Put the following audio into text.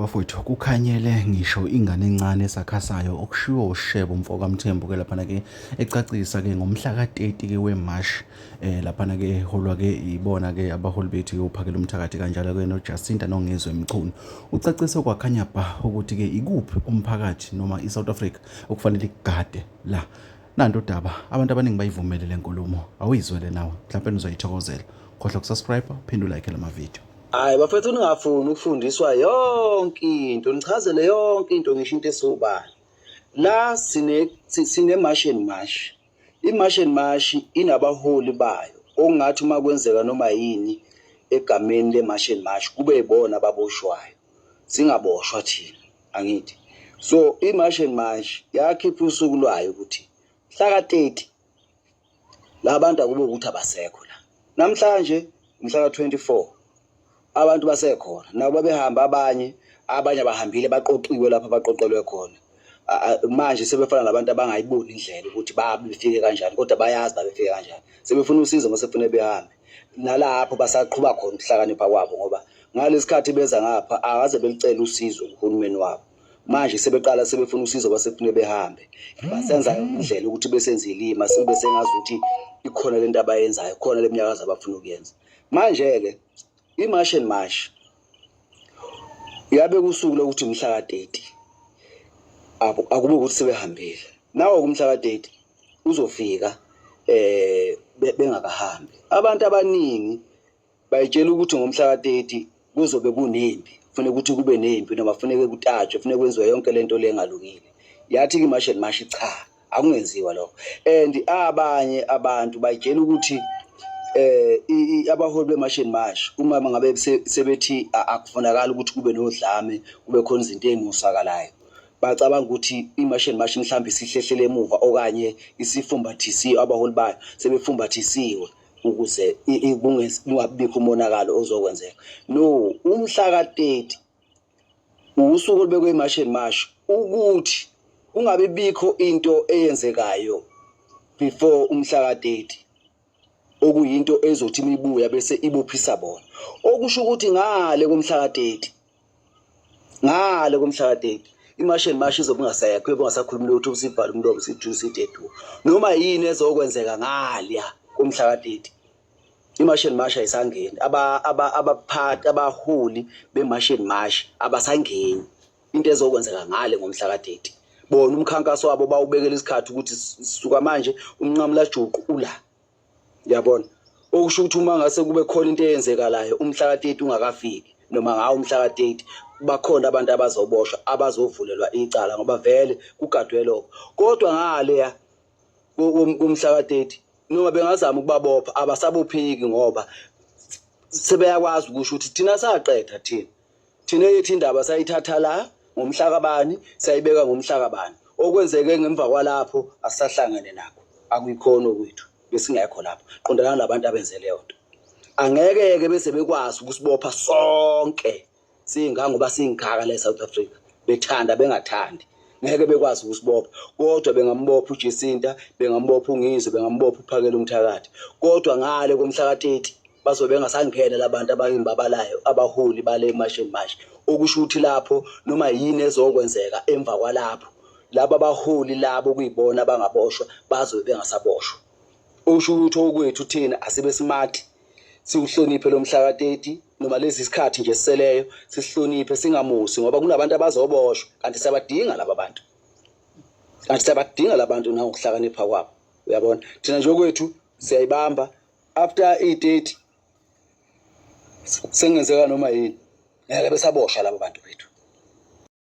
Bafowethu, kukhanyele ngisho ingane encane esakhasayo okushiwo uShebo mfoka Mthembu ke laphana ke ecacisa ke ngomhla ka-30 ke weMarch laphana ke eholwa ke ibona ke abaholi bethu ke uPhakela Umthakathi kanjalo ke noJacinta noNgizwe Mchunu. Ucacise kwakhanya bha ukuthi ke ikuphi umphakathi noma iSouth Africa okufanele igade la. Nantu udaba, abantu abaningi bayivumele le nkulumo. Awuyizwele nawe, mhlawumbe uzoyithokozela. Khohlwa ukusubscribe, uphinde ulike lama video. Hayi bafethu ningafuni ukufundiswa yonke into, nichazele yonke into ngisho into esobala. La sine sine March and March. I-March and March inabaholi bayo okungathi uma kwenzeka noma yini egameni le-March and March kube yibona ababoshwayo. Singaboshwa thina, angithi. So i-March and March yakhipha usuku lwayo ukuthi mhla ka-30 la bantu akube ukuthi abasekho la. Namhlanje umhla ka-24 abantu basekhona nabo babehamba abanye abanye abahambile baqoqiwe lapho abaqoqelwe khona. Manje sebefana nabantu abangayiboni indlela ukuthi babefike kanjani kodwa bayazi babefike kanjani. Sebefuna usizo mase kufanele behambe. Nalapho basaqhuba khona ukuhlakanipha kwabo ngoba ngalesikhathi beza ngapha akaze belicela usizo kuhulumeni wabo. Manje sebeqala sebefuna usizo basefune behambe. Basenza indlela ukuthi besenze ilima sibe sengazi ukuthi ikhona lento abayenzayo, khona leminyakazo abafuna ukuyenza. Manje-ke i-March and March yabe kusuku lokuthi umhla ka-30 akube ukuthi sebehambile. Nawo kumhla ka-30 uzofika bengakahambi. Abantu abaningi bayitshela ukuthi ngomhla ka-30 kuzobe kunempi, kufuneka ukuthi kube nempi noma kufuneke kutatshwe, kufuneka kwenziwe yonke lento le engalungile. Yathi-ke i-March and March cha, akungenziwa lokho. And abanye abantu bayitshela ukuthi abaholi be-March and March uma ngabe sebethi akufunakali ukuthi kube nodlame, kube khona izinto ey'mosakalayo, bacabanga ukuthi i-March and March mhlawumbe isihlehlele emuva okanye isifumbathisiwe, abaholi bayo sebefumbathisiwe ukuze kungabikho umonakalo ozokwenzeka. No, umhla ka-30 usuku olubekwe i-March and March ukuthi kungabi bikho into eyenzekayo before umhla ka-30 okuyinto ezothi imibuya bese ibophisa bona. Okusho ukuthi ngale komhla ka-30, ngale komhla ka-30 i-March and March izobe ingasekho, iyobe ingasakhulumi lutho, usivala umlomo sithi sithi du. Noma yini ezokwenzeka ngalya komhla ka-30 i-March and March ayisangeni. Abaphathi abaholi be-March and March abasangeni into ezokwenzeka ngale ngomhla ka-30. Bona umkhankaso wabo bawubekela isikhathi ukuthi sisuka manje umnqamulajuqu ula. Uyabona? Okusho ukuthi uma ngase kube khona into eyenzekalayo umhla ka-30 ungakafiki noma ngawo umhla ka-30 bakhona abantu abazoboshwa abazovulelwa icala ngoba vele kugadwe lokho. Kodwa ngaleya kumhla ka-30 noma bengazama ukubabopha abasabophiki ngoba sebeyakwazi ukusho ukuthi thina saqeda thina. Thina yethu indaba sayithatha la ngomhla kabani sayibeka ngomhla kabani. Okwenzeke ngemva kwalapho asisahlangene nakho. Akuyikhona okwethu, besingekho lapho. Qondana nabantu abenze leyo nto. Angeke-ke bese bekwazi ukusibopha sonke singangoba singaka la eSouth Africa, bethanda bengathandi. Ngeke bekwazi ukusibopha kodwa bengambopha uJacinta, bengambopha uNgizwe, bengambopha uPhakela Umthakathi. Kodwa ngale komhla ka-30 bazobe bengasangena labantu abayimbabalayo abaholi bale March and March. Okusho ukuthi lapho noma yini ezokwenzeka emva kwalapho laba baholi labo kuyibona abangaboshwa bazobe bengasaboshwa. Okusho ukuthi okwethu thina asibe smart, siwuhloniphe lo mhla ka-30 noma lezi sikhathi nje siseleyo sisihloniphe singamusi ngoba kunabantu abazoboshwa kanti siyabadinga laba bantu. Kanti siyabadinga labantu nangokuhlakanipha kwabo. Uyabona? Thina nje okwethu siyayibamba after i-30 sengenzeka noma yini ngeke besaboshwa labo bantu bethu.